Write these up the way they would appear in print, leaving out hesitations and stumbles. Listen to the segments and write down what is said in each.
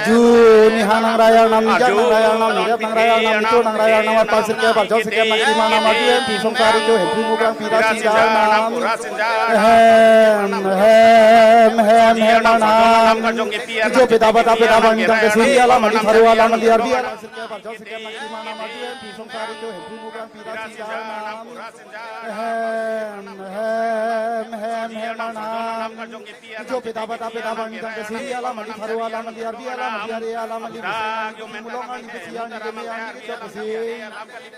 Ju ni hanang raya nam ni jak nang raya nam ni jak nang raya nam ni to nang raya nam par sir ke par jol sir ke nang ki ma nam adu em pi song sari jo hem pu mukrang pi ra si ja nam hem hem hem hem nam jo peta bata peta bang dang ke suri ala mali tharu ala mali arbi ala sir ke par jol sir ke nang ki ma nam adu em pi song sari jo hem pu mukrang pi ra si ja nam hem hem hem hem nam jo peta bata peta bang dang ke suri ala mali tharu ala mali arbi ala mali are ala mali mulong ani ke siang ke me ani ke chok si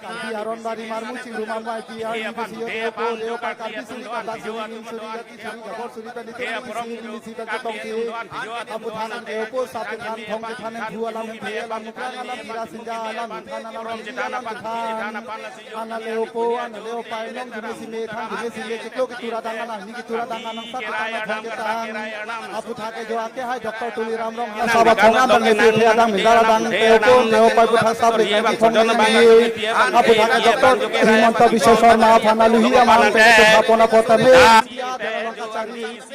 karbi aron bari marmu chingru marmu ai pi ani ke si yo po leo pa karbi suri ka suri nim suri ka ti suri ka bor suri ka ni te suri ni si ka tong ti apu thanan ke po sa te than thong ke thanen thu ala mem the ala mukrang ala pira sinja ala than ala rom ala than ana leo po ana leo pa nong jime si me than jime si me ke klo ke tura dang ana ni ke tura dang ana sa tang thong ke tang apu tha ke jo ake hai doctor Tuli Ram rong ha sa ba thong am bang ne the adang mindara dang te po neo pai putha sab re ki thong ni apu tha ke doctor Himanta Biswa Sarma phana luhi amar te স্থাপনা পতামে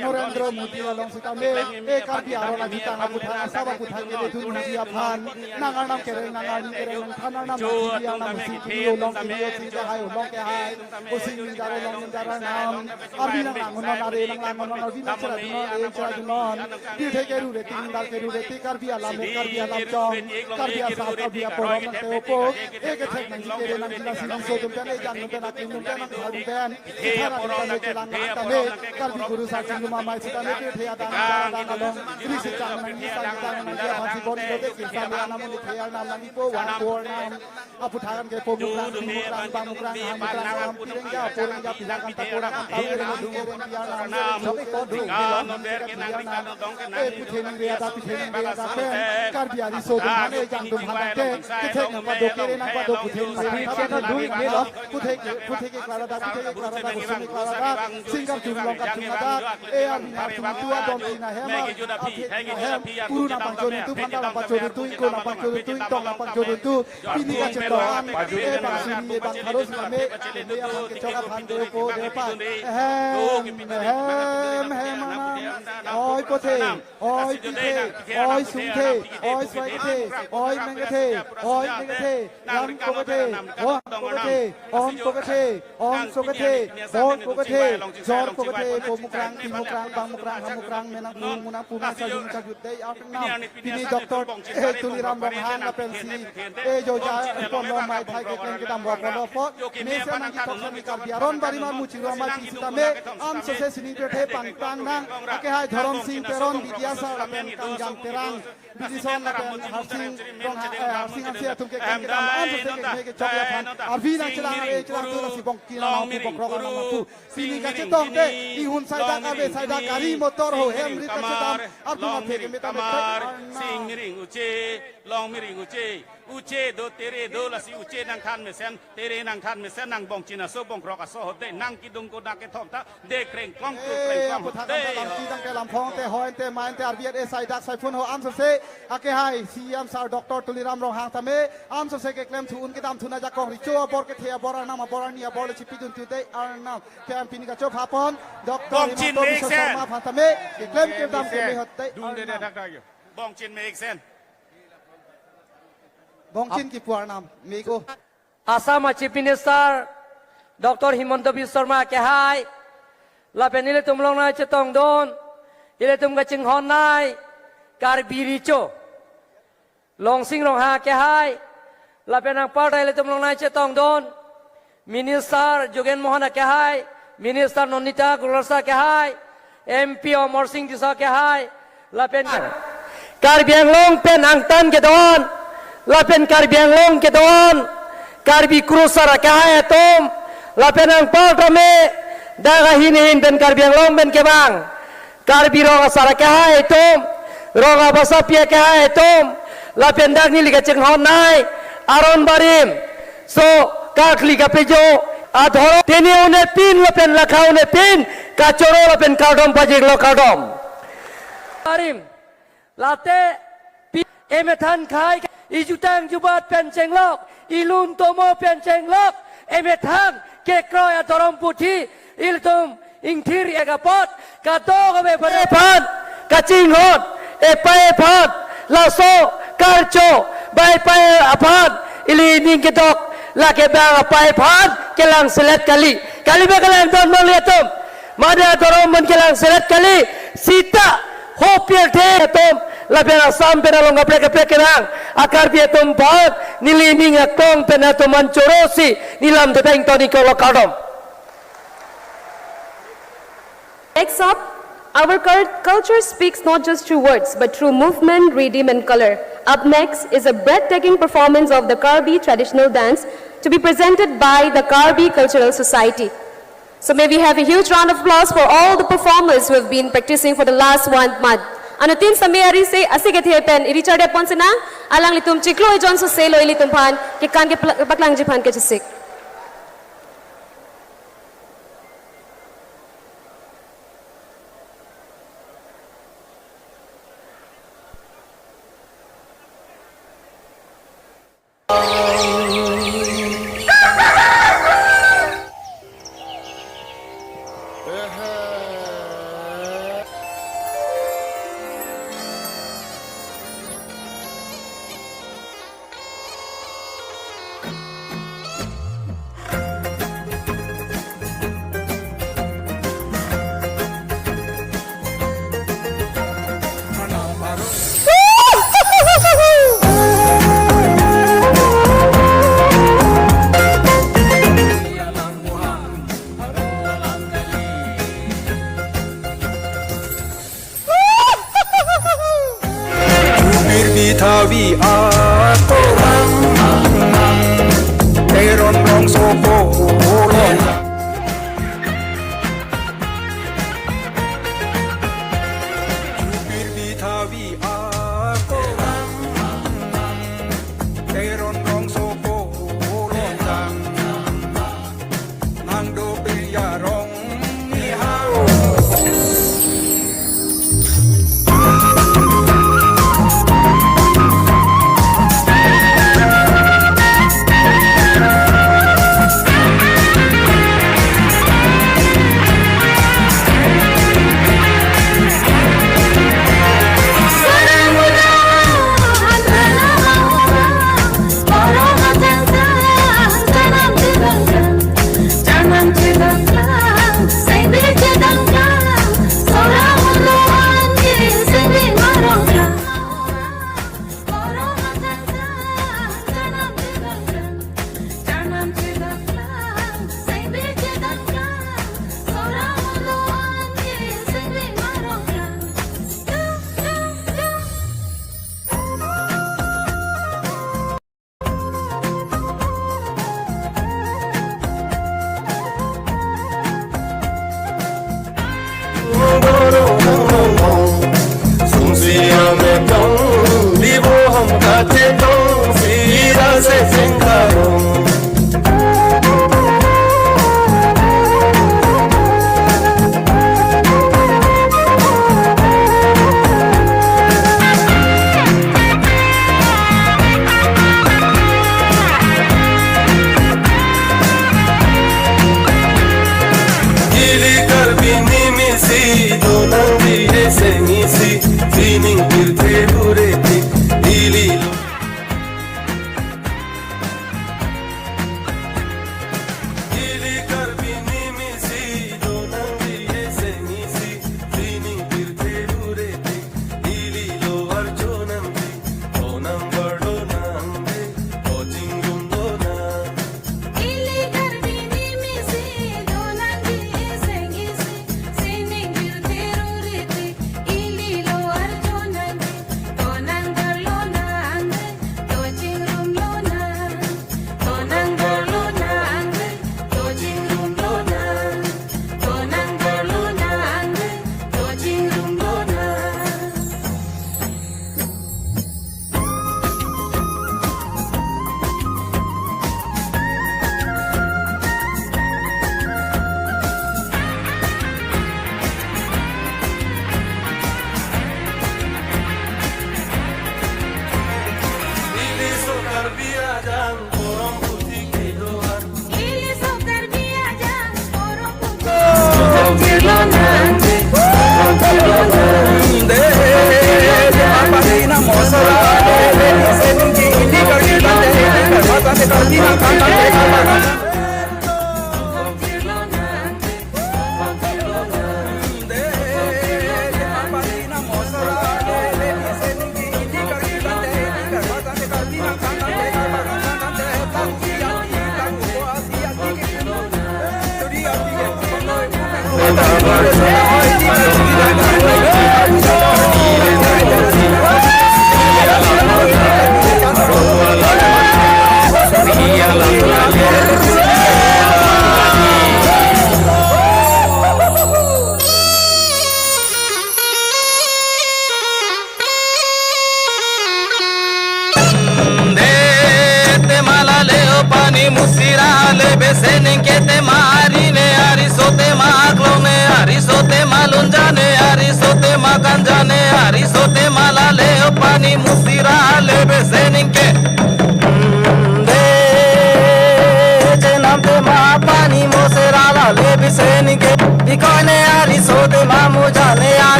Narendra Modi along sitame e karbi arona jita apu tha sab apu tha ke thu ni aphan nangar nam kere nangar ni kere thana nam ni nam si ki long ki si ja hai long ke hai o sing ni daro long ni dara nam arbi nang nang non are nang nang non arbi nang chara non e chara non di the ke ru re tin dal ke ru re ti karbi alam karbi alam chong karbi asa karbi aporom nang te opo e ke thek nang ke re nang jila si so dum te jang dum te nak dum te nang thar dum te karbi guru sa ching ma mai sita ne the ada dang along ri si chang nang ni sang chang nang ya phansi bori do te ki sa na nam ni the nam nang ni po wa po nam apu thagan ke po mukrang mukrang ba mukrang ha mukrang am pirengja porengja pilang ta pora ka ta re du ke re ya nam sobe ko du e puthe nang re ada pithe nang re ada pe karbi ari so dum hane jang dum han te ke the nang ba do ke re nang ba do puthe nang re ta du ne lo puthe ke klara da puthe ke klara da gosumi klara da singar jum long ka jum da e ar ni ar tum tua dom ina hem hem puru na bang jodu tu phanda bang jodu tu ko na bang jodu tu tong na bang jodu tu pini ka che to am e bang suri e bang kharos na me me am ke choka phan de po de pa hem hem hem oi pothe oi pithe oi sungthe oi swai the oi menge the oi menge the ram ko the o ko the om ko the om so the bor ko the jor ko the po mukrang ti mukrang bang mukrang ha mukrang menang pu munang pu ma sa jung cha gut dei out nam pini doctor Tuli Ram rong han la pen si e jo ja pon lo mai thai ke ken ke dam ro lo pho me se nang ki thok ni kar biaron bari mar mu chiru ma chi sita me am so se sini pe the pang pang nang ake hai Dharam Singh Teron Vidya sa la pen kang jang terang Bidison la pen Har Singh rong Har Singh am se atum ke ken ke dam am so se ke ke chok ya phan arvi nang chlang e chlang tu la si bong ki na pu bok rong na pu pini ka che tong te i hun sai da ka be sai da gari motor ho hem ri ka che dam ar tu ma phe ke me ta me sing miring uche long miring uche uche do tere do la si uche nang than me sen tere nang than me sen nang bong china so bong krok so ho de nang ki dung ko na ke thom ta de kreng klong tu kreng klong ho de lam ti dang ke lam phong te hoin te main te arbi e sai dak sai phun ho am so se ake hai CM sir doctor Tuliram rong hang ta me am so se ke klem thu un ke dam thuna ja kong ri cho bor ke the bor na ma bor ni bor le chipi dun tu de ar na ke am pini ka cho phapon doctor Himanta Biswa Sarma phan ta me ke klem ke dam ke me hot de dung de thak thak bong chin me ek sen bong chin ki puar nam me ko Assam Chief Minister Dr. Himanta Biswa Sarma ke hai la penile tumlong nai chetong don ile tum ka ching hon nai kar biri cho long sing rong ha ke hai la penang partai ile tumlong nai chetong don Minister Jogen Mohan ke hai Minister Nonita Gulrasa ke hai MP Amar Singh Disa ke hai la pen kar biang long pen angtan ke don la pen kar biang long ke don karbi krusara ke hai tom la penang partai me daga hin hin ben karbi ang long ben ke bang karbi rong asara ke hai tom rong abasa pia ke hai tom la pen dak ni liga cheng hon nai aron barim so ka khli ka pejo a dhoro teni une pin la pen la kha une pin ka choro la pen kardom pajik lo kardom barim late pi emethan khai ijutang jubat pen cheng lok ilun tomo pen cheng lok emethang ke kroy a dhorom puthi iltum ingthir egapot ka to ga be phan ka ching hot e pae phat Laso Karcho Bai Pai Apan Ili Ning Ketok Lake Bang Pai Pan Kelang Selet Kali Kali ba kelang don maliatom Mada dorom men kelang selet kali Sita Hopier te atom Labiang asam pena longa plek plek kerang akar biatom bang nili ning akong pena toman chorosi nilam tebeng toni kolo kadom. Next up, our culture speaks not just through words, but through movement, rhythm, and color. Up next is a breathtaking performance of the Karbi traditional dance to be presented by the Karbi Cultural Society. So may we have a huge round of applause for all the performers who have been practicing for the last 1 month. Anutin samay ari se asige the pen Richard epon sina alang litum chiklo Johnson se lo ilitum phan ke kan ke paklang ji phan ke chisik. Tawi ako Teron rong sopo long Jubir bitawi ako Teron rong sopo long Nang do piya rong ni hao.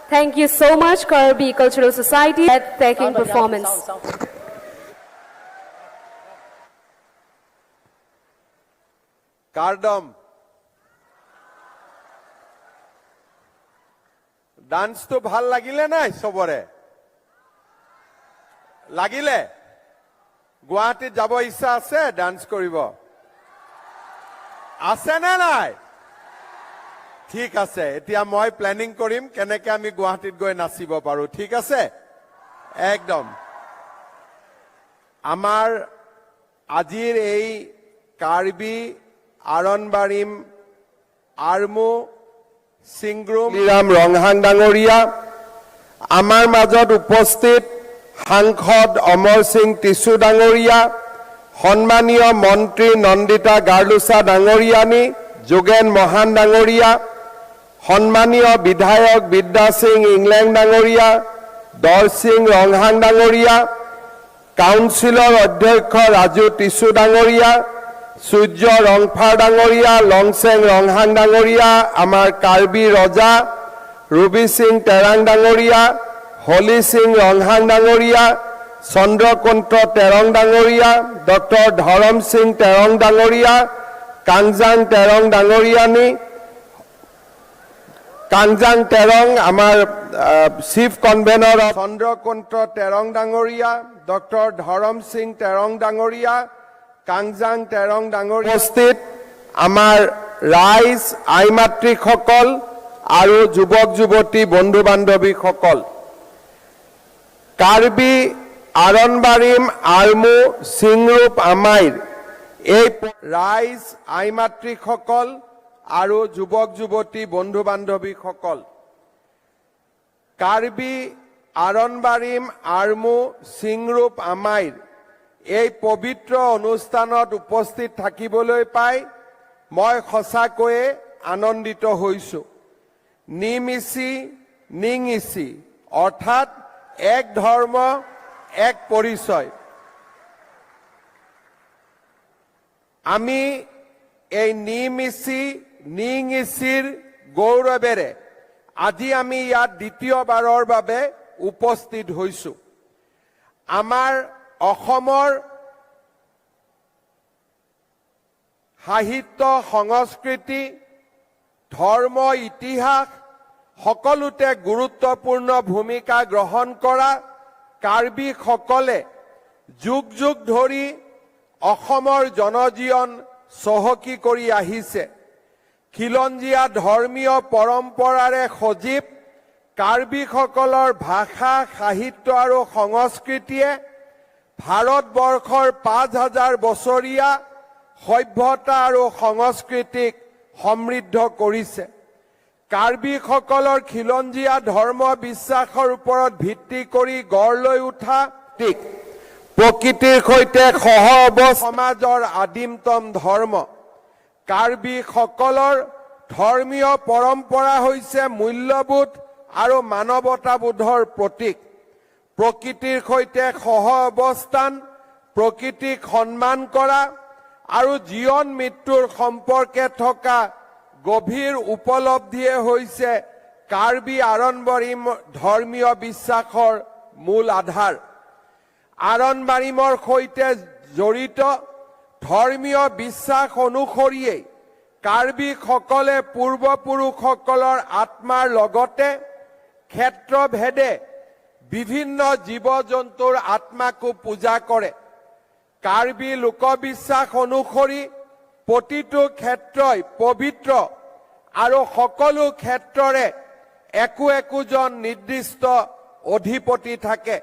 Thank you so much, Karbi Cultural Society, breathtaking performance. Kardam ডান্সটো ভাল লাগিলে নাই? চবৰে লাগিলে? গুৱাহাটীত যাব ইচ্ছা আছে dance কৰিব? আছে নে নাই? ঠিক আছে, এতিয়া মই প্লেনিং কৰিম কেনেকে আমি গুৱাহাটীত গৈ নাচিব পাৰো। ঠিক আছে, একদম। আমাৰ আজিৰ এই কাৰ্বি আৰণবাৰীম আৰ্মু চিংগ্ৰুম ৰাম ৰংহাং ডাঙৰীয়া, আমাৰ মাজত উপস্থিত সাংসদ অমৰ সিং টিচু ডাঙৰীয়া, সন্মানীয় মন্ত্ৰী নন্দিতা গাৰ্লোচা ডাঙৰীয়ানী, যোগেন মহান ডাঙৰীয়া, সন্মানীয় বিধায়ক বিদ্যা সিং ইংলেং ডাঙৰীয়া, দৰসিং ৰংহাং ডাঙৰীয়া, কাউন্সিলৰ অধ্যক্ষ ৰাজু টিচু ডাঙৰীয়া, সূৰ্য ৰংফাৰ ডাঙৰীয়া, লংচেং ৰংহাং ডাঙৰীয়া, আমাৰ কাৰ্বি ৰজা ৰুবি সিং তেৰাং ডাঙৰীয়া, হলি সিং ৰংহাং ডাঙৰীয়া, চন্দ্ৰকান্ত তেৰং ডাঙৰীয়া, ডক্টৰ ধৰম সিং তেৰং ডাঙৰীয়া, কাংজাং তেৰং ডাঙৰীয়ানী, কাংজাং তেৰং আমাৰ চিফ কনভেনৰ চন্দ্ৰকান্ত তেৰং ডাঙৰীয়া, ডক্টৰ ধৰম সিং তেৰং ডাঙৰীয়া, কাংজাং তেৰং ডাঙৰীয়া, উপস্থিত আমাৰ ৰাইজ, আই মাতৃসকল আৰু যুৱক যুৱতী বন্ধু বান্ধৱীসকল, কাৰ্বি আৰণবাৰীম আৰ্মু চিংৰূপ আমাইৰ এই ৰাইজ, আই মাতৃসকল আৰু যুৱক যুৱতী বন্ধু বান্ধৱীসকল, কাৰ্বি আৰণবাৰীম আৰ্মু চিংৰূপ আমাইৰ এই পবিত্ৰ অনুষ্ঠানত উপস্থিত থাকিবলৈ পাই মই সঁচাকৈয়ে আনন্দিত হৈছোঁ। নিমিচি নিঙিচি, অৰ্থাৎ এক ধৰ্ম এক পৰিচয়। আমি এই নিমিচি নিঙিচিৰ গৌৰৱেৰে আজি আমি ইয়াত দ্বিতীয়বাৰৰ বাবে উপস্থিত হৈছো। আমাৰ অসমৰ সাহিত্য, সংস্কৃতি, ধৰ্ম, ইতিহাস সকলোতে গুৰুত্বপূৰ্ণ ভূমিকা গ্ৰহণ কৰা কাৰ্বিসকলে যুগ যুগ ধৰি অসমৰ জনজীৱন চহকী কৰি আহিছে। খিলঞ্জীয়া ধৰ্মীয় পৰম্পৰাৰে সজীৱ কাৰ্বিসকলৰ ভাষা, সাহিত্য আৰু সংস্কৃতিয়ে ভাৰতবৰ্ষৰ 5000 বছৰীয়া সভ্যতা আৰু সংস্কৃতিক সমৃদ্ধ কৰিছে। কাৰ্বিসকলৰ খিলঞ্জীয়া ধৰ্ম বিশ্বাসৰ ওপৰত ভিত্তি কৰি গঢ় লৈ উঠা প্ৰকৃতিৰ সৈতে সহ সমাজৰ আদিমতম ধৰ্ম। কাৰ্বিসকলৰ ধৰ্মীয় পৰম্পৰা হৈছে মূল্যবোধ আৰু মানৱতাবোধৰ প্ৰতীক। প্ৰকৃতিৰ সৈতে সহ অৱস্থান, প্ৰকৃতিক সন্মান কৰা আৰু জীৱন মৃত্যুৰ সম্পৰ্কে থকা গভীৰ উপলব্ধিয়ে হৈছে কাৰ্বি আৰম্বৰিম ধৰ্মীয় বিশ্বাসৰ মূল আধাৰ। আৰম্বাৰিমৰ সৈতে জড়িত ধৰ্মীয় বিশ্বাস অনুসৰিয়েই কাৰ্বিসকলে পূৰ্বপুৰুষসকলৰ আত্মাৰ লগতে ক্ষেত্ৰভেদে বিভিন্ন জীৱ জন্তুৰ আত্মাকো পূজা কৰে। কাৰ্বি লোকবিশ্বাস অনুসৰি প্ৰতিটো ক্ষেত্ৰই পবিত্ৰ আৰু সকলো ক্ষেত্ৰৰে একো একোজন নিৰ্দিষ্ট অধিপতি থাকে।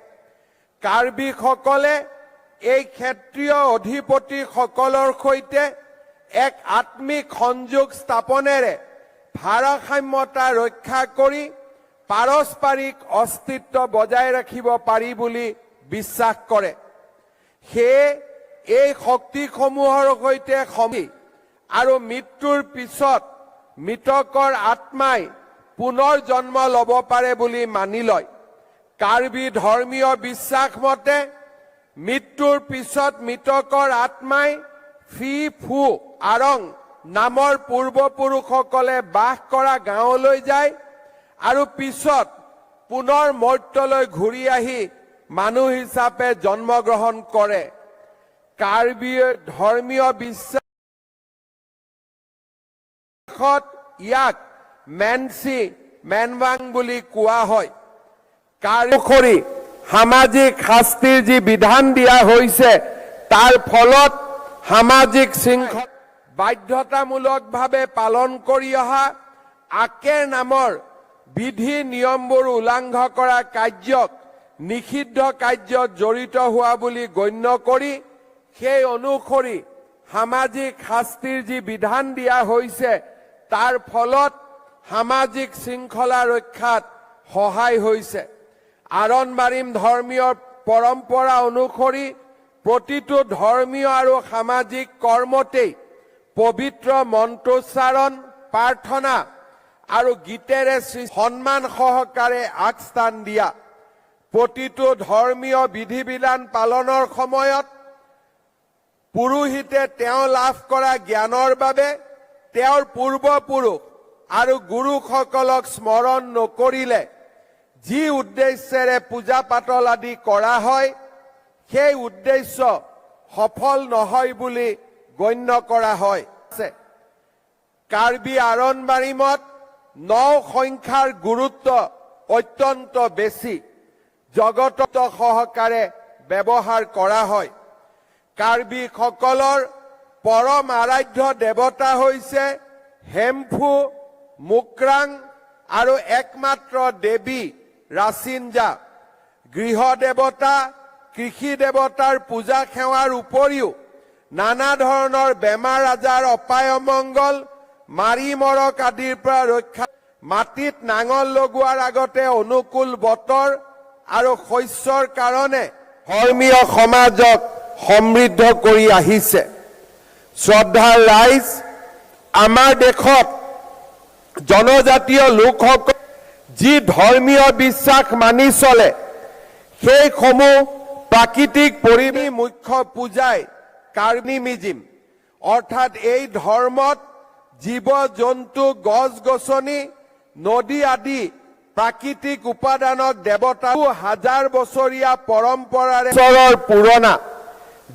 কাৰ্বিসকলে এই ক্ষেত্ৰীয় অধিপতিসকলৰ সৈতে এক আত্মিক সংযোগ স্থাপনেৰে ভাৰসাম্যতা ৰক্ষা কৰি পাৰস্পৰিক অস্তিত্ব বজাই ৰাখিব পাৰি বুলি বিশ্বাস কৰে। সেয়ে এই শক্তিসমূহৰ সৈতে সমি আৰু মৃত্যুৰ পিছত মৃতকৰ আত্মাই পুনৰ জন্ম ল'ব পাৰে বুলি মানি লয়। কাৰ্বি ধৰ্মীয় বিশ্বাস মতে মৃত্যুৰ পিছত মৃতকৰ আত্মাই ফি ফু আৰং নামৰ পূৰ্বপুৰুষসকলে বাস কৰা গাঁৱলৈ যায় আৰু পিছত পুনৰ মৰ্ত্যলৈ ঘূৰি আহি মানুহ হিচাপে জন্মগ্ৰহণ কৰে। কাৰ্বি ধৰ্মীয় বিশ্বাসত ইয়াক মেনচি মেনৱাং বুলি কোৱা হয়। অনুসৰি সামাজিক শাস্তিৰ যি বিধান দিয়া হৈছে, তাৰ ফলত সামাজিক শৃংখলা বাধ্যতামূলকভাৱে পালন কৰি অহা আকেৰ নামৰ বিধি নিয়মবোৰ উলংঘ কৰা কাৰ্যক নিষিদ্ধ কাৰ্যত জড়িত হোৱা বুলি গণ্য কৰি সেই অনুসৰি সামাজিক শাস্তিৰ যি বিধান দিয়া হৈছে, তাৰ ফলত সামাজিক শৃংখলা ৰক্ষাত সহায় হৈছে। আৰম্বাৰিম ধৰ্মীয় পৰম্পৰা অনুসৰি প্ৰতিটো ধৰ্মীয় আৰু সামাজিক কৰ্মতেই পবিত্ৰ মন্ত্ৰোচ্চাৰণ, প্ৰাৰ্থনা আৰু গীতেৰে সন্মান সহকাৰে আগস্থান দিয়া। প্ৰতিটো ধৰ্মীয় বিধি বিধান পালনৰ সময়ত পুৰোহিতে তেওঁ লাভ কৰা জ্ঞানৰ বাবে তেওঁৰ পূৰ্বপুৰুষ আৰু গুৰুসকলক স্মৰণ নকৰিলে যি উদ্দেশ্যেৰে পূজা পাতল আদি কৰা হয়, সেই উদ্দেশ্য সফল নহয় বুলি গণ্য কৰা হয়। কাৰ্বি আৰম্বাৰিমত ন সংখ্যাৰ গুৰুত্ব অত্যন্ত বেছি, জগত সহকাৰে ব্যৱহাৰ কৰা হয়। কাৰ্বিসকলৰ পৰম আৰাধ্য দেৱতা হৈছে হেমফু মুক্ৰাং আৰু একমাত্ৰ দেৱী ৰাচিনজা। গৃহ দেৱতা, কৃষি দেৱতাৰ পূজা সেৱাৰ উপৰিও নানা ধৰণৰ বেমাৰ আজাৰ, অপায় অমংগল, মাৰি মৰক আদিৰ পৰা ৰক্ষা, মাটিত নাঙল লগোৱাৰ আগতে অনুকূল বতৰ আৰু শস্যৰ কাৰণে ধৰ্মীয় সমাজক সমৃদ্ধ কৰি আহিছে। শ্ৰদ্ধাৰ ৰাইজ, আমাৰ দেশত জনজাতীয় লোকসকল যি ধৰ্মীয় বিশ্বাস মানি চলে, সেইসমূহ প্ৰাকৃতিক পৰিৱেশ মুখ্য পূজাই কাৰ্নিমিজিম, অৰ্থাৎ এই ধৰ্মত জীৱ জন্তু, গছ গছনি, নদী আদি প্ৰাকৃতিক উপাদানক দেৱতা হাজাৰ বছৰীয়া পৰম্পৰাৰে বছৰৰ পুৰণা,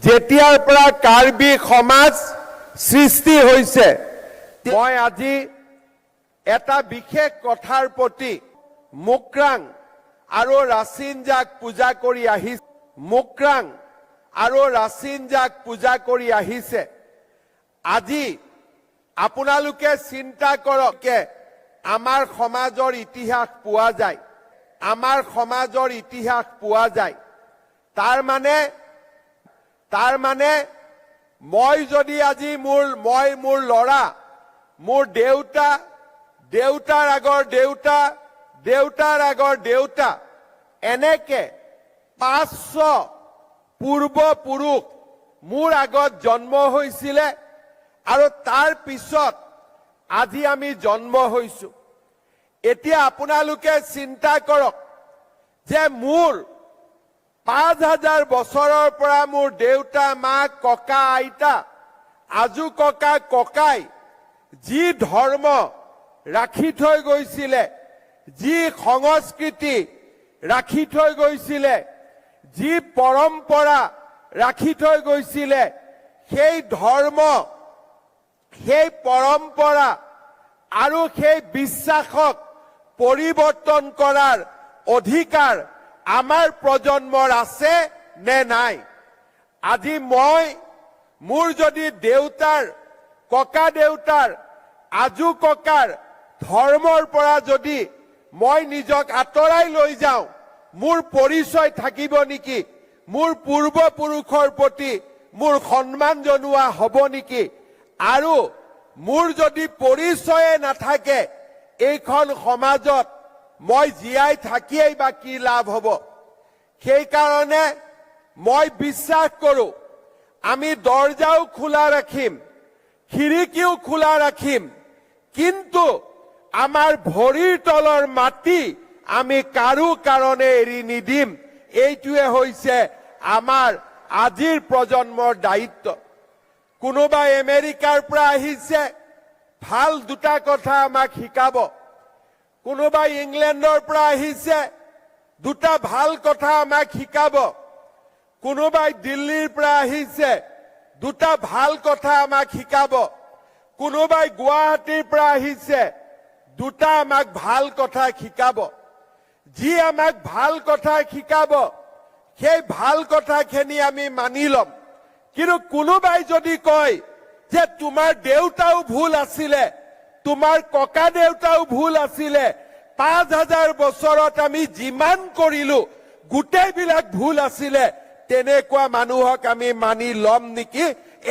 যেতিয়াৰ পৰা কাৰ্বি সমাজ সৃষ্টি হৈছে। মই আজি এটা বিশেষ কথাৰ প্ৰতি মুক্ৰাং আৰু ৰাচিনজাক পূজা কৰি আহিছে, মুক্ৰাং আৰু ৰাচিনজাক পূজা কৰি আহিছে। আজি আপোনালোকে চিন্তা কৰক, আমাৰ সমাজৰ ইতিহাস পোৱা যায়, আমাৰ সমাজৰ ইতিহাস পোৱা যায়। তাৰ মানে মই যদি আজি মোৰ ল'ৰা, মোৰ দেউতা, দেউতাৰ আগৰ দেউতা, দেউতাৰ আগৰ দেউতা, এনেকে 500 পূৰ্বপুৰুষ মোৰ আগত জন্ম হৈছিলে আৰু তাৰ পিছত আজি আমি জন্ম হৈছো। এতিয়া আপোনালোকে চিন্তা কৰক যে মোৰ 5000 বছৰৰ পৰা মোৰ দেউতা, মাক, ককা, আইতা, আজু ককা, ককাই যি ধৰ্ম ৰাখি থৈ গৈছিলে, যি সংস্কৃতি ৰাখি থৈ গৈছিলে, যি পৰম্পৰা ৰাখি থৈ গৈছিলে, সেই ধৰ্ম, সেই পৰম্পৰা আৰু সেই বিশ্বাসক পৰিৱৰ্তন কৰাৰ অধিকাৰ আমাৰ প্ৰজন্মৰ আছে নে নাই? আজি মই মোৰ যদি দেউতাৰ, ককা দেউতাৰ, আজু ককাৰ ধৰ্মৰ পৰা যদি মই নিজক আঁতৰাই লৈ যাওঁ, মোৰ পৰিচয় থাকিব নেকি? মোৰ পূৰ্বপুৰুষৰ প্ৰতি মোৰ সন্মান জনোৱা হ'ব নেকি? আৰু মোৰ যদি পৰিচয়ে নাথাকে, এইখন সমাজত মই জীয়াই থাকিয়েই বা কি লাভ হ'ব? সেইকাৰণে মই বিশ্বাস কৰোঁ, আমি দৰ্জাও খোলা ৰাখিম, খিৰিকীও খোলা ৰাখিম, কিন্তু আমাৰ ভৰিৰ তলৰ মাটি আমি কাৰো কাৰণে এৰি নিদিম। এইটোৱে হৈছে আমাৰ আজিৰ প্ৰজন্মৰ দায়িত্ব। কোনোবাই আমেৰিকাৰ পৰা আহিছে, ভাল দুটা কথা আমাক শিকাব। কোনোবাই ইংলেণ্ডৰ পৰা আহিছে, দুটা ভাল কথা আমাক শিকাব। কোনোবাই দিল্লীৰ পৰা আহিছে, দুটা ভাল কথা আমাক শিকাব। কোনোবাই গুৱাহাটীৰ পৰা আহিছে, দুটা আমাক ভাল কথা শিকাব। যি আমাক ভাল কথা শিকাব, সেই ভাল কথাখিনি আমি মানি ল'ম। কিন্তু কোনোবাই যদি কয় যে তোমাৰ দেউতাও ভুল আছিলে, তোমাৰ ককা দেউতাও ভুল আছিলে, 5000 বছৰত আমি যিমান কৰিলো গোটেইবিলাক ভুল আছিলে, তেনেকুৱা মানুহক আমি মানি ল'ম নেকি?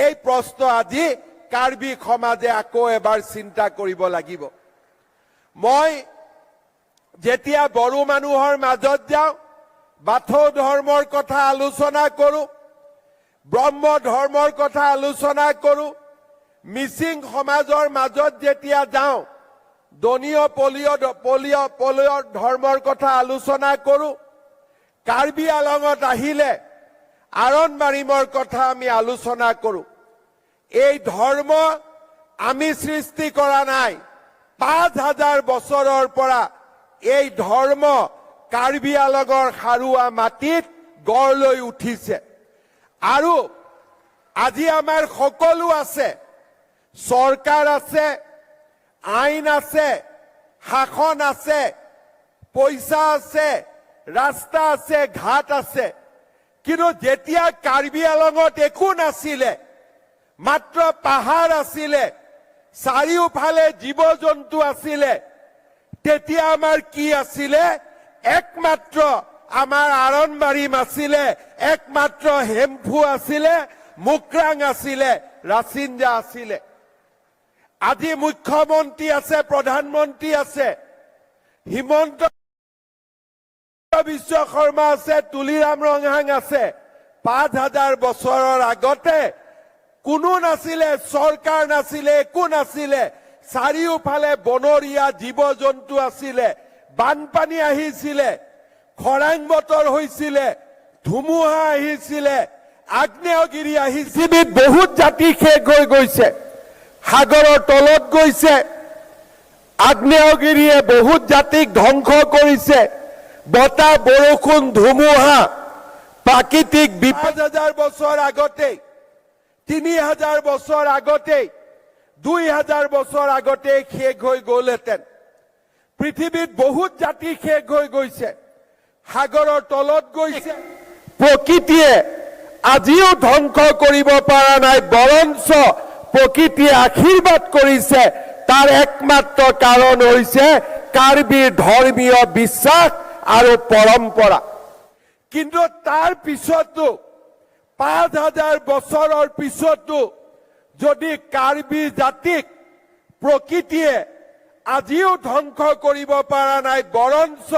এই প্ৰশ্ন আজি কাৰ্বি সমাজে আকৌ এবাৰ চিন্তা কৰিব লাগিব। মই যেতিয়া বড়ো মানুহৰ মাজত যাওঁ, বাথৌ ধৰ্মৰ কথা আলোচনা কৰোঁ, ব্ৰহ্ম ধৰ্মৰ কথা আলোচনা কৰোঁ, মিচিং সমাজৰ মাজত যেতিয়া যাওঁ, দনীয় পলীয় পলীয় পলয় ধৰ্মৰ কথা আলোচনা কৰোঁ, কাৰ্বি আলঙত আহিলে আৰণ মাৰিমৰ কথা আমি আলোচনা কৰোঁ। এই ধৰ্ম আমি সৃষ্টি কৰা নাই। 5000 বছৰৰ পৰা এই ধৰ্ম কাৰ্বি আলঙৰ সাৰুৱা মাটিত গঢ় লৈ উঠিছে। আৰু আজি আমাৰ সকলো আছে, চৰকাৰ আছে, আইন আছে, শাসন আছে, পইচা আছে, ৰাস্তা আছে, ঘাট আছে। কিন্তু যেতিয়া কাৰ্বি আলঙত একো নাছিলে, মাত্ৰ পাহাৰ আছিলে, চাৰিওফালে জীৱ জন্তু আছিলে, তেতিয়া আমাৰ কি আছিলে? একমাত্ৰ আমাৰ আৰণবাৰীম আছিলে, একমাত্ৰ হেমফু আছিলে, মুক্ৰাং আছিলে, ৰাচিনজা আছিলে। আজি মুখ্যমন্ত্ৰী আছে, প্ৰধানমন্ত্ৰী আছে, হিমন্ত বিশ্ব শৰ্মা আছে, তুলিৰাম ৰংহাং আছে। 5000 বছৰৰ আগতে কোনো নাছিলে, চৰকাৰ নাছিলে, একো নাছিলে, চাৰিওফালে বনৰীয়া জীৱ জন্তু আছিলে, বানপানী আহিছিলে, খৰাং বতৰ হৈছিলে, ধুমুহা আহিছিলে, আগ্নেয়গিৰি আহিছিল, বহুত জাতি শেষ হৈ গৈছে, সাগৰৰ তলত গৈছে। আগ্নেয়গিৰিয়ে বহুত জাতিক ধ্বংস কৰিছে। বতাহ, বৰষুণ, ধুমুহা, প্ৰাকৃতিক বিপদ 5000 বছৰ আগতেই, 3000 বছৰ আগতেই, 2000 বছৰ আগতেই শেষ হৈ গ'লহেঁতেন। পৃথিৱীত বহুত জাতি শেষ হৈ গৈছে, সাগৰৰ তলত গৈছে। প্ৰকৃতিয়ে আজিও ধ্বংস কৰিব পৰা নাই, বৰঞ্চ প্ৰকৃতিয়ে আশীৰ্বাদ কৰিছে। তাৰ একমাত্ৰ কাৰণ হৈছে কাৰ্বিৰ ধৰ্মীয় বিশ্বাস আৰু পৰম্পৰা। কিন্তু তাৰ পিছতো, 5000 বছৰৰ পিছতো যদি কাৰ্বি জাতিক প্ৰকৃতিয়ে আজিও ধ্বংস কৰিব পৰা নাই, বৰঞ্চ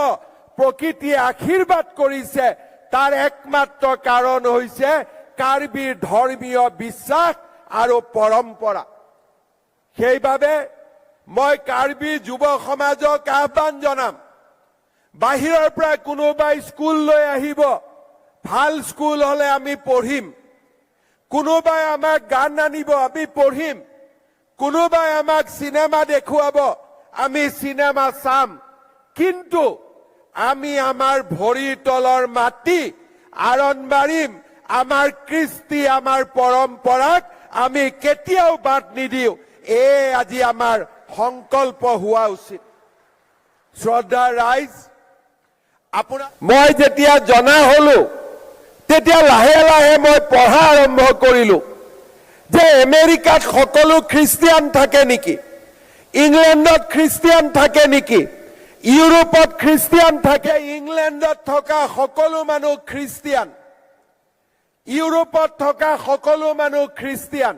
প্ৰকৃতিয়ে আশীৰ্বাদ কৰিছে, তাৰ একমাত্ৰ কাৰণ হৈছে কাৰ্বিৰ ধৰ্মীয় বিশ্বাস আৰু পৰম্পৰা। সেইবাবে মই কাৰ্বি যুৱ সমাজক আহ্বান জনাম, বাহিৰৰ পৰা কোনোবাই স্কুল লৈ আহিব, ভাল স্কুল হলে আমি পঢ়িম। কোনোবাই আমাক গান আনিব, আমি পঢ়িম। কোনোবাই আমাক চিনেমা দেখুৱাব, আমি চিনেমা চাম। কিন্তু আমি আমাৰ ভৰিৰ তলৰ মাটি আৰণ্বাৰিম, আমাৰ কৃষ্টি, আমাৰ পৰম্পৰাক আমি কেতিয়াও বাদ নিদিওঁ। এই আজি আমাৰ সংকল্প হোৱা উচিত। শ্ৰদ্ধা ৰাইজ, আপোনাৰ মই যেতিয়া জনা হলো, তেতিয়া লাহে লাহে মই পঢ়া আৰম্ভ কৰিলো যে আমেৰিকাত সকলো খ্ৰীষ্টিয়ান থাকে নেকি? ইংলেণ্ডত খ্ৰীষ্টিয়ান থাকে নেকি? ইউৰোপত খ্ৰীষ্টিয়ান থাকে? ইংলেণ্ডত থকা সকলো মানুহ খ্ৰীষ্টিয়ান, ইউৰোপত থকা সকলো মানুহ খ্ৰীষ্টিয়ান।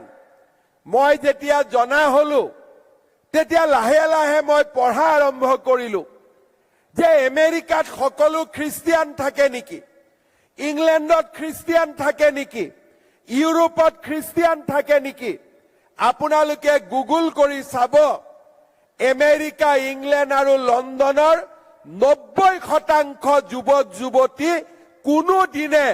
মই যেতিয়া জনা হলো, তেতিয়া লাহে লাহে মই পঢ়া আৰম্ভ কৰিলো যে আমেৰিকাত সকলো খ্ৰীষ্টিয়ান থাকে নেকি? ইংলেণ্ডত খ্ৰীষ্টিয়ান থাকে নেকি? ইউৰোপত খ্ৰীষ্টিয়ান থাকে নেকি? আপোনালোকে গুগল কৰি চাব, আমেৰিকা, ইংলেণ্ড আৰু লণ্ডনৰ 90% যুৱক যুৱতী কোনোদিনে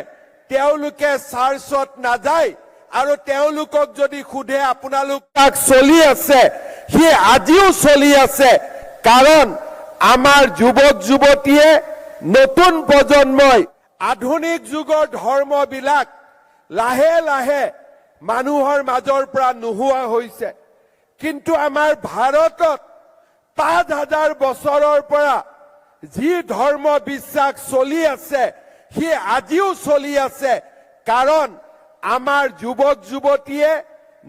তেওঁলোকে চাৰ্চত নাযায়। আৰু তেওঁলোকক যদি সোধে আপোনালোক চলি আছে, সি আজিও চলি আছে। কাৰণ আমাৰ যুৱক যুৱতীয়ে, নতুন প্ৰজন্মই আধুনিক যুগৰ ধৰ্মবিলাক লাহে লাহে মানুহৰ মাজৰ পৰা নোহোৱা হৈছে। কিন্তু আমাৰ ভাৰতত 5000 বছৰৰ পৰা যি ধৰ্ম বিশ্বাস চলি আছে, সি আজিও চলি আছে। কাৰণ আমাৰ যুৱক যুৱতীয়ে,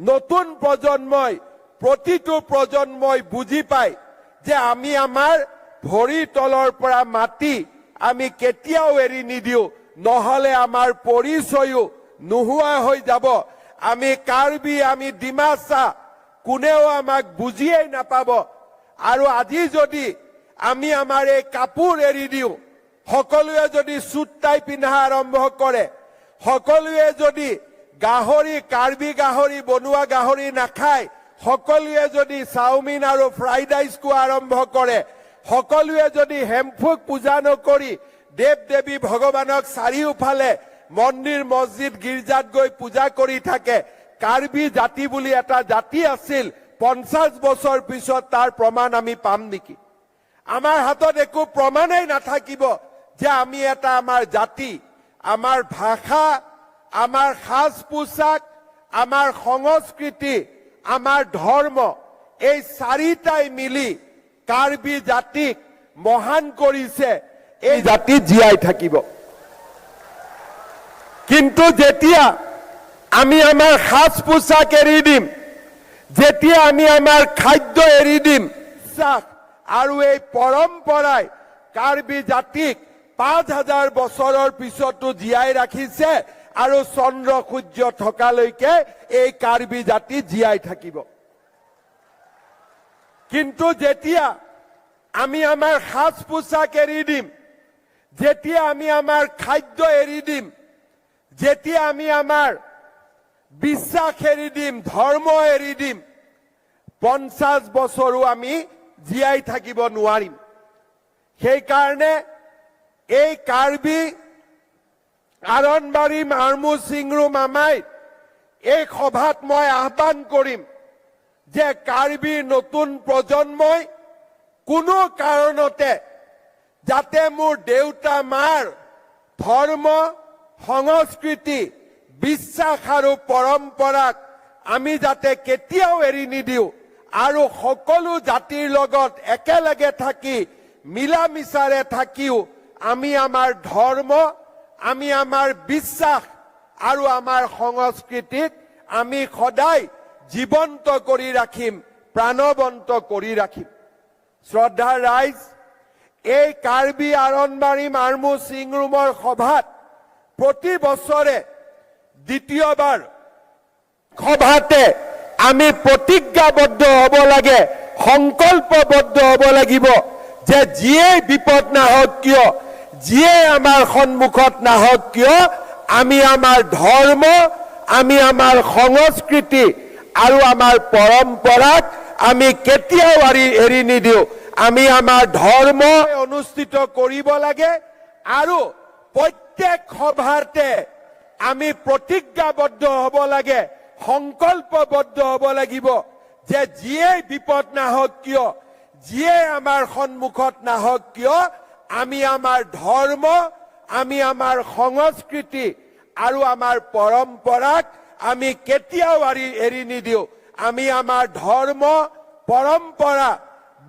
নতুন প্ৰজন্মই, প্ৰতিটো প্ৰজন্মই বুজি পায় যে আমি আমাৰ ভৰিৰ তলৰ পৰা মাটি আমি কেতিয়াও এৰি নিদিওঁ, নহলে আমাৰ পৰিচয়ো নোহোৱা হৈ যাব। আমি কাৰ্বি, আমি ডিমাচা, কোনেও আমাক বুজিয়েই নাপাব। আৰু আজি যদি আমি আমাৰ এই কাপোৰ এৰি দিওঁ, সকলোৱে যদি চুট টাই পিন্ধা আৰম্ভ কৰে, সকলোৱে যদি গাহৰি, কাৰ্বি গাহৰি, বনোৱা গাহৰি নাখায়, সকলোৱে যদি চাওমিন আৰু ফ্ৰাইড ৰাইচ খোৱা আৰম্ভ কৰে, সকলোৱে যদি হেমফুক পূজা নকৰি দেৱ দেৱী ভগৱানক চাৰিওফালে মন্দিৰ, মছজিদ, গীৰ্জাত গৈ পূজা কৰি থাকে, কাৰ্বি জাতি বুলি এটা জাতি আছিল, 50 বছৰ পিছত তাৰ প্ৰমাণ আমি পাম নেকি? আমাৰ হাতত একো প্ৰমাণেই নাথাকিব যে আমি এটা আমাৰ জাতি, আমাৰ ভাষা, আমাৰ সাজ পোছাক, আমাৰ সংস্কৃতি, আমাৰ ধৰ্ম, এই চাৰিটাই মিলি কাৰ্বি জাতিক মহান কৰিছে। এই জাতি জীয়াই থাকিব। কিন্তু যেতিয়া আমি আমাৰ সাজ পোছাক এৰি দিম, যেতিয়া আমি আমাৰ খাদ্য এৰি দিম, বিশ্বাস আৰু এই পৰম্পৰাই কাৰ্বি জাতিক 5000 বছৰৰ পিছতো জীয়াই ৰাখিছে আৰু চন্দ্ৰ সূৰ্য থকালৈকে এই কাৰ্বি জাতি জীয়াই থাকিব। কিন্তু যেতিয়া আমি আমাৰ সাজ পোছাক এৰি দিম, যেতিয়া আমি আমাৰ খাদ্য এৰি দিম, যেতিয়া আমি আমাৰ বিশ্বাস এৰি দিম, ধৰ্ম এৰি দিম, 50 বছৰো আমি জীয়াই থাকিব নোৱাৰিম। সেইকাৰণে এই কাৰ্বি আৰণবাৰী মাৰ্মু চিংৰু মামাই এই সভাত মই আহ্বান কৰিম যে কাৰ্বি নতুন প্ৰজন্মই কোনো কাৰণতে যাতে মোৰ দেউতা মাৰ ধৰ্ম, সংস্কৃতি, বিশ্বাস আৰু পৰম্পৰাক আমি যাতে কেতিয়াও এৰি নিদিওঁ আৰু সকলো জাতিৰ লগত একেলগে থাকি, মিলা মিছাৰে থাকিও আমি আমাৰ ধৰ্ম, আমি আমাৰ বিশ্বাস আৰু আমাৰ সংস্কৃতিক আমি সদায় জীৱন্ত কৰি ৰাখিম, প্ৰাণৱন্ত কৰি ৰাখিম। শ্ৰদ্ধাৰ ৰাইজ, এই কাৰ্বি আৰণবাৰী মাৰমু চিংৰুমৰ সভাত প্ৰতি বছৰে দ্বিতীয়বাৰ সভাতে আমি প্ৰতিজ্ঞাবদ্ধ হ'ব লাগে, সংকল্পবদ্ধ হ'ব লাগিব যে যিয়েই বিপদ নাহক কিয়, যিয়েই আমাৰ সন্মুখত নাহক কিয়, আমি আমাৰ ধৰ্ম, আমি আমাৰ সংস্কৃতি আৰু আমাৰ পৰম্পৰাক আমি কেতিয়াও এৰি নিদিওঁ। আমি আমাৰ ধৰ্ম অনুষ্ঠিত কৰিব লাগে আৰু প্ৰত্যেক সভাতে আমি প্ৰতিজ্ঞাবদ্ধ হ'ব লাগে, সংকল্পবদ্ধ হ'ব লাগিব যে যিয়েই বিপদ নাহক কিয়, যিয়েই আমাৰ সন্মুখত নাহক কিয়, আমি আমাৰ ধৰ্ম, আমি আমাৰ সংস্কৃতি আৰু আমাৰ পৰম্পৰাক আমি কেতিয়াও এৰি নিদিওঁ। আমি আমাৰ ধৰ্ম, পৰম্পৰা,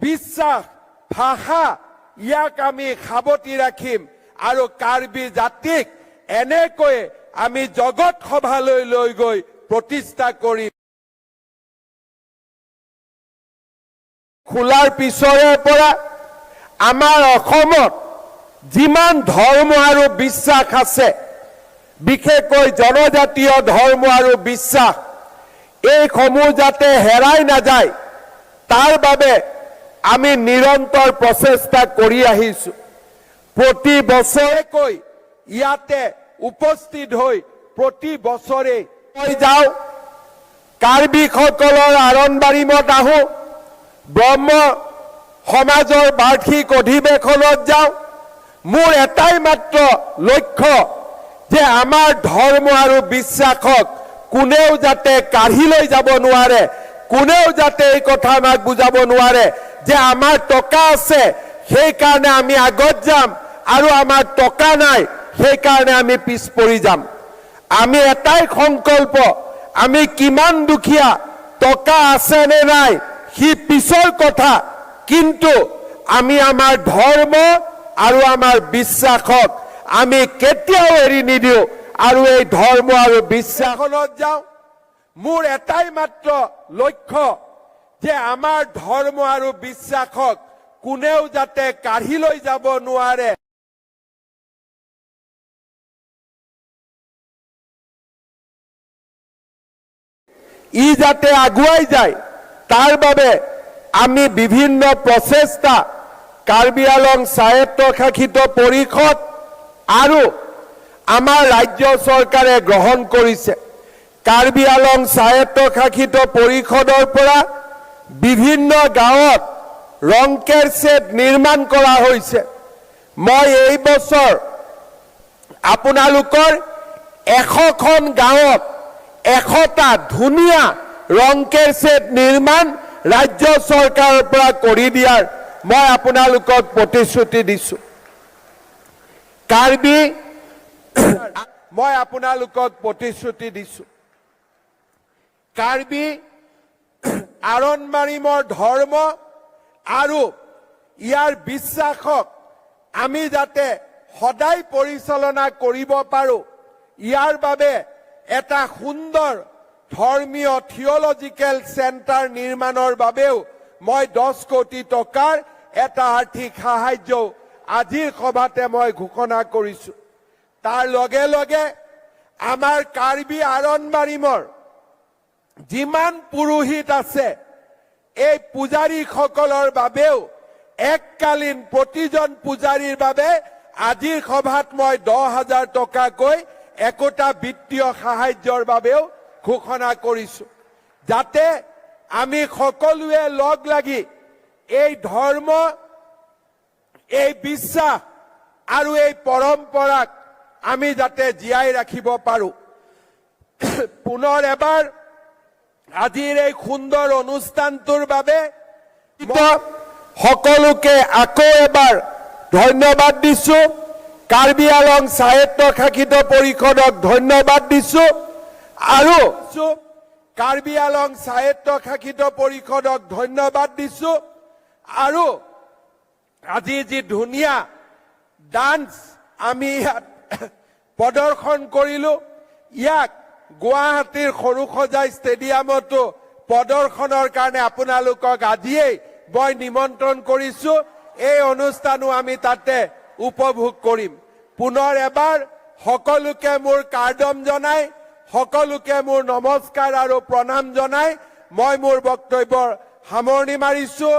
বিশ্বাস, ভাষা ইয়াক আমি সাৱটি ৰাখিম আৰু কাৰ্বি জাতিক এনেকৈ আমি জগত সভালৈ লৈ গৈ প্ৰতিষ্ঠা কৰিম। খোলাৰ পিছৰে পৰা আমাৰ অসমত যিমান ধৰ্ম আৰু বিশ্বাস আছে, বিশেষকৈ জনজাতীয় ধৰ্ম আৰু বিশ্বাস, এইসমূহ যাতে হেৰাই নাযায় তাৰ বাবে আমি নিৰন্তৰ প্ৰচেষ্টা কৰি আহিছো। প্ৰতি বছৰেকৈ ইয়াতে উপস্থিত হৈ প্ৰতি বছৰে মই যাওঁ, কাৰ্বিসকলৰ আৰণবাৰীমত আহোঁ, ব্ৰহ্ম সমাজৰ বাৰ্ষিক অধিৱেশনত যাওঁ। মোৰ এটাই মাত্ৰ লক্ষ্য যে আমাৰ ধৰ্ম আৰু বিশ্বাসক কোনেও যাতে কাঢ়ি লৈ যাব নোৱাৰে, কোনেও যাতে এই কথা আমাক বুজাব নোৱাৰে যে আমাৰ টকা আছে সেইকাৰণে আমি আগত যাম আৰু আমাৰ টকা নাই সেইকাৰণে আমি পিছ পৰি যাম। আমি এটাই সংকল্প, আমি কিমান দুখীয়া, টকা আছে নে নাই সি পিছৰ কথা, কিন্তু আমি আমাৰ ধৰ্ম আৰু আমাৰ বিশ্বাসক আমি কেতিয়াও এৰি নিদিওঁ আৰু এই ধৰ্ম আৰু বিশ্বাসত যাওঁ। মোৰ এটাই মাত্ৰ লক্ষ্য যে আমাৰ ধৰ্ম আৰু বিশ্বাসক কোনেও যাতে কাঢ়ি লৈ যাব নোৱাৰে। ই যাতে আগুৱাই যায় তাৰ বাবে আমি বিভিন্ন প্ৰচেষ্টা কাৰ্বি আংলং স্বায়ত্তশাসিত পৰিষদ আৰু আমাৰ ৰাজ্য চৰকাৰে গ্ৰহণ কৰিছে। কাৰ্বি আংলং স্বায়ত্তশাসিত পৰিষদৰ পৰা বিভিন্ন গাঁৱত ৰংকেৰ ছেট নিৰ্মাণ কৰা হৈছে। মই এই বছৰ আপোনালোকৰ 100খন গাঁৱত 100টা ধুনীয়া ৰংকেৰ ছেট নিৰ্মাণ ৰাজ্য চৰকাৰৰ পৰা কৰি দিয়াৰ মই আপোনালোকক প্ৰতিশ্ৰুতি দিছো। কাৰ্বি মই আপোনালোকক প্ৰতিশ্ৰুতি দিছো, কাৰ্বি আৰণবাৰীমৰ ধৰ্ম আৰু ইয়াৰ বিশ্বাসক আমি যাতে সদায় পৰিচালনা কৰিব পাৰো ইয়াৰ বাবে এটা সুন্দৰ ধৰ্মীয় থিয়লজিকেল চেণ্টাৰ নিৰ্মাণৰ বাবেও মই 10 কোটি টকাৰ এটা আৰ্থিক সাহায্য আজিৰ সভাতে মই ঘোষণা কৰিছো। তাৰ লগে লগে আমাৰ কাৰ্বি আৰণবাৰীমৰ যিমান পুৰোহিত আছে এই পূজাৰীসকলৰ বাবেও এককালীন প্ৰতিজন পূজাৰীৰ বাবে আজিৰ সভাত মই 10,000 টকাকৈ একোটা বিত্তীয় সাহায্যৰ বাবেও ঘোষণা কৰিছো, যাতে আমি সকলোৱে লগ লাগি এই ধৰ্ম, এই বিশ্বাস আৰু এই পৰম্পৰাক আমি যাতে জীয়াই ৰাখিব পাৰো। পুনৰ এবাৰ আজিৰ এই সুন্দৰ অনুষ্ঠানটোৰ বাবে সকলোকে আকৌ এবাৰ ধন্যবাদ দিছো। কাৰ্বি আলং স্বায়ত্তশাসিত পৰিষদক ধন্যবাদ দিছো আৰু কাৰ্বি আলং স্বায়ত্তশাসিত পৰিষদক ধন্যবাদ দিছো। আৰু আজি যি ধুনীয়া ডান্স আমি ইয়াত প্ৰদৰ্শন কৰিলো, ইয়াক গুৱাহাটীৰ সৰুসজাই ষ্টেডিয়ামতো প্ৰদৰ্শনৰ কাৰণে আপোনালোকক আজিয়েই মই নিমন্ত্ৰণ কৰিছো। এই অনুষ্ঠানো আমি তাতে উপভোগ কৰিম। পুনৰ এবাৰ সকলোকে মোৰ কাৰ্দম জনাই, সকলোকে মোৰ নমস্কাৰ আৰু প্ৰণাম জনাই মই মোৰ বক্তব্যৰ সামৰণি মাৰিছো।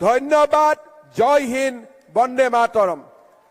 ধন্যবাদ। জয় হিন্দ, বন্দে মাতৰম।